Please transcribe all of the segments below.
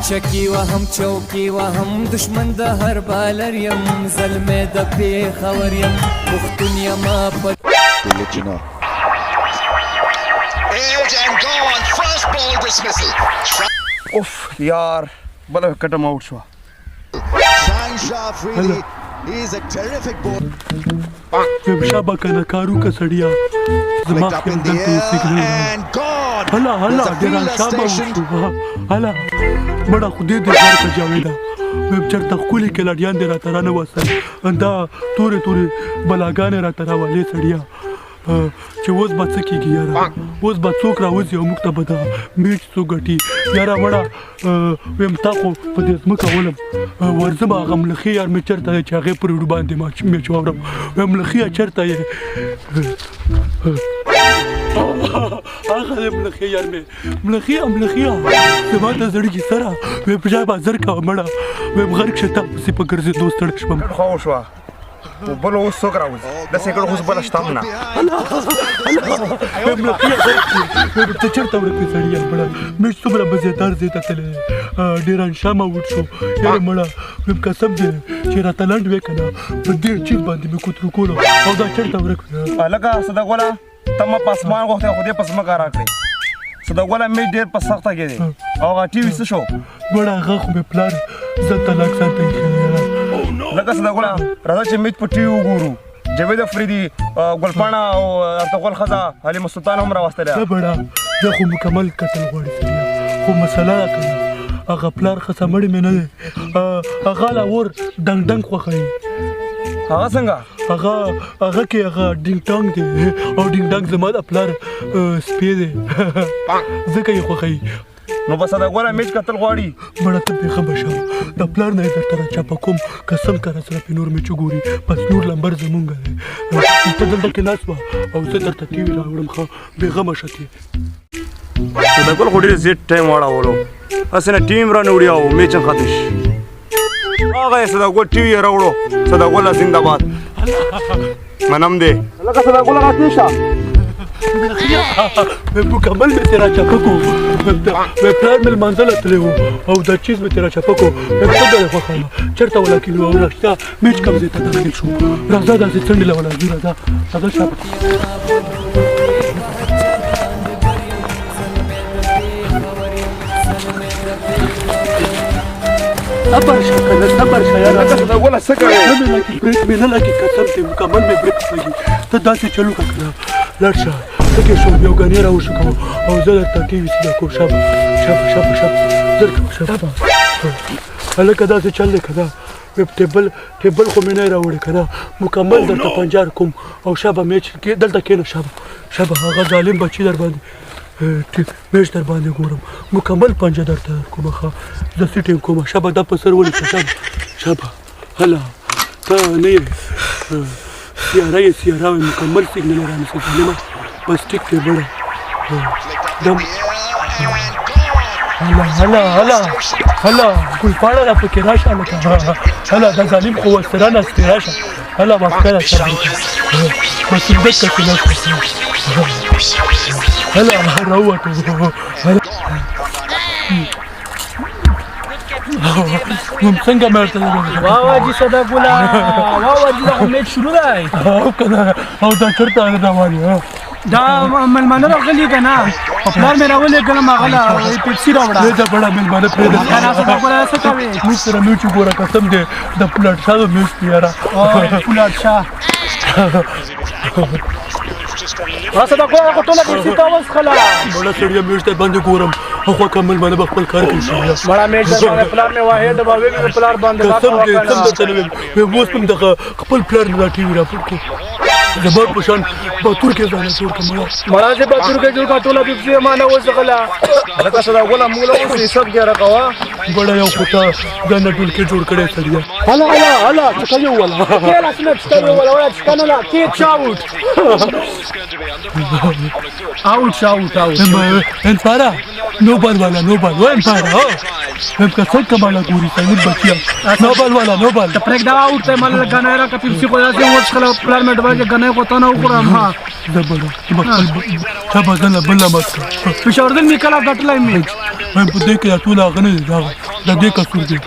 چکی وهم چوکی وهم، دشمن د هر بالر یم، زلمی د پېښور یم، پښتون یم په Chino. Edge and gone. First ball dismissal. اوف یار، بله وکټه هم اوټ شوه. Shaheen Shah Afridi. He's a terrific ball. ویم شابه کنه کارو که سړیا، زما Flicked up خیال in the دلته اوس air سیګنل. and gone. هلا هلا، There's a ډېران fielder شابه stationed. وشو. هلا مړه، خدای دې غر که جاویده. ویم چېرته ښکلي کلاډیان دې راته رانه وستل، دا تورې تورې بلاګانې راته راولې سړیا، چې اوس به څه کېږي یاره؟ اوس به څوک راوځي او موږ ته به دا میچ څوک ګټي یاره؟ مړه، ویم تا خو په دې ځمکه ولم ورځم. هغه ملخي یار مې چېرته دی چې هغې پورې باندې میچ واورم؟ ویم ملخیه چېرته یې؟ هغه دی ملخي یار مې. ملخیه، ملخیه، زما د زړګي سره ویم په ژبه زر کوه. مړه، ویم غرق شه، تا پسې په ګرځېدو ستړی شوم. خو شوه، او بل اوس څوک راوځي؟ داسې کړو خو بل شته هم نه. ویم ملخیه غرق شې، ویم ته چېرته ورک یې سړیه؟ مړه، مې څومره مزېدار ځای ته تللی، ډېران شامه وډ شو یاره. مړه، ویم قسم دی چې راته لنډ وې که نه، په دې چیز باندې مې کوترو کولو. او دا چېرته ورک وې؟ هلکه صدا ګله، ته ما په اسمان غوښتی، خو دې په ځمکه راکړې. صدا ګله، مې ډېر په سخته کې دی، او هغه ټي وي څه شو؟ مړه، هغه خو مې پلار ځان ته لاک ځان ته ایښی دی یاره. لکه صدا ګله، راځه چې میچ په ټي وي وګورو. جاوید افریدي، ګلپاڼه او ارتغل ښځه حلیمه سلطان هم راوستلی. نه بړه، زه خو مکمل کتل غواړي سړیه، خو مسله ده که نه، هغه پلار ښه مړی مې نه دی، هغه لا اور ډنګ ډنګ خوښوي. هغه څنګه؟ هغه کې هغه ډینګ ټانګ دی، او ډینګ ډانګ زما د پلار سپی دی، ځکه یې خوښوي. نو بس دا ګوره، میچ کتل غواړي. مړه، ته بېغمه شه، د پلار نه یې درته راچاپه کوم، قسم که راسره پې نور میچ وګوري. بس نور لمبر زمونږ دی. ته دلته کې ناست وه او زه درته ټي وي راوړم. ښه، بېغمه شه ته. صدا ګل خو ډېر زیات ټایم واړولو، هسې نه ټیم را نه وړي او میچ هم ختم شي. هغه یې صدا ګل ټي وي یې راوړو. صدا ګله زنده باد، منم دی. لکه صدا ګله، راتې شه. مکمل مې ترې راچپه کو. مې پلار مې لمانځه له تللی و او دا چیز مې ترې راچپه کو. مې څنګه یې خوښه وه، چېرته ولا کېلو او راشته میچ کوم ځای ته داخل شو؟ راځه، داسې څنډې له ولا ځو. راځه راځه، شابه. صبر شه کنه، صبر شه یاره. لکه صدا ګله، څه کوې؟ نه مې لګي، بریک مې نه لګي، قسم دی مکمل مې بریک لګي. ته داسې چلو که کنه، لاړ شه، ټکی شو، یو ګنې راوشکوه او زه درته ټي وي سیده کوم. شابه شابه شابه شابه، زر کوه، شابه. هلکه داسې چل دی که نه، ویب ټیبل خو مې نه راوړی که نه، مکمل درته پنجار کوم. او شابه، میچ کې دلته کښېنه. شابه شابه، هغه ظالم بچي در باندې میچ در باندې ګورم، مکمل پنجه درته کوم. ښه، زه سیټینګ کوم. شابه، دا په سر ونیسه. شابه شابه، هله، ته نه یې سیاره یې، سیاره وې، مکمل سیګنل رانیسه ظالمه. بس ټیک دی بړه دم. هلا هلا هلا هلا، ګلپاڼه را پکې راشه. لکه هلا، دا ظالم خو ورسره ناست دی. راشه هلا، واکره سره بس دکه کې ناست. هلا راووتو. هلا نو څنګه مې ورته لګولې؟ وا وا جی صدا ګلا، وا وا جی، دا خو میچ شروع دی. او که نه، او دا چېرته روان یې؟ دا مېلمانه راغلي که نه، په پلار مې راولېږلم، هغه له پیپسي راوړه. پرېږده بړه، مېلمانه پرېږده. که نه صدا ګله، څه کوې؟ موږ سره میچ وګوره، قسم دی د پلاټ شاه د میچ دی یاره. پولاد شاه راسه، دا ګوره خو ټوله پیپسي تا وڅښله. مړه سړیه، میچ در باندې ګورم، خو که مېلمانه به خپل کار کوي. مړه، میچ در باندې پلار مې وهې، د باوې مې پلار باندې. قسم دی سم درته نه ویم. ویم اوس هم دغه خپل پلار مې دا ټي وي راپټ کړو، زما په شان باتور کې ځانه جوړ کړم. مړه مړه، زه باتور کې جوړ کړه، ټوله پیپسي ما نه وڅښله. لکه صدا ګله، موږ له اوس حساب کې راکوه. بړه، یو خو ته ځانه ټول کې جوړ کړی سړیه. هله هله هله، څه یو ولا کېله څنګه چې ولا ولا چې کنه، لا کیچ اوټ اوټ اوټ اوټ. انفارا نو بال والا، نو بال و انفارا هو هم که څنګه کماله ګوري سړي بچیا، نو بال والا، نو بال. ته پرېږده، اوټ ته مال غنه را کپی سی، خو داسې وڅښله پلار مې ډبل کې غنه خو ته نه وخورم. ها زه بړه، ته به خپل چا به ځان له بل مات کړه. پېښور دل مې کله ګټلی میچ؟ وایم په دې کې دا ټول هغه نه دی، دغه د دې قصور دی.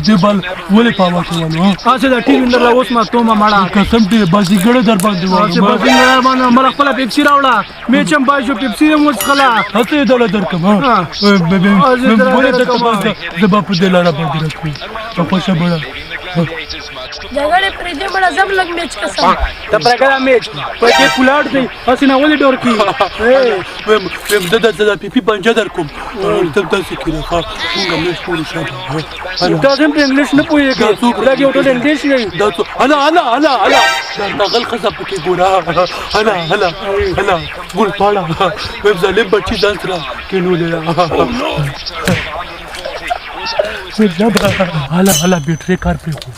دې بال ولې په هوا کې والو؟ هسې د ټي وي نه راوس ما تومه مړه. قسم دې بازیګړی در باندې هسې والو. بازیګړی باندې مړه، خپله پیپسي راوړه. میچ هم بای شو، پیپسي هم وڅښله. هسې یې دله درکړم. ولې درته؟ زه به په دې لاره باندې راکړم. خوښه مړه. جګړې پرېږدې مړه، زم لږ میچ قسم. ته پرېږده دا میچ، په دې کلاړ دی، هسې نه ولې ډور کړي؟ ویم زه درته د پیپي پنجه در کوم، ته داسې کړه. ښه، مونږ میچ ټول شابه. ته هم په انګلیش نه پوهېږې، لږ یو ټول انګلیش دی. دا څوک؟ هله هله هله هله، دا غل ښځه پکې ګوره. هله هله هله، ګل پاڼه. ویم ظالم بچي ځان سره کېنولې. هله هله، بیټرۍ کار پرېښود.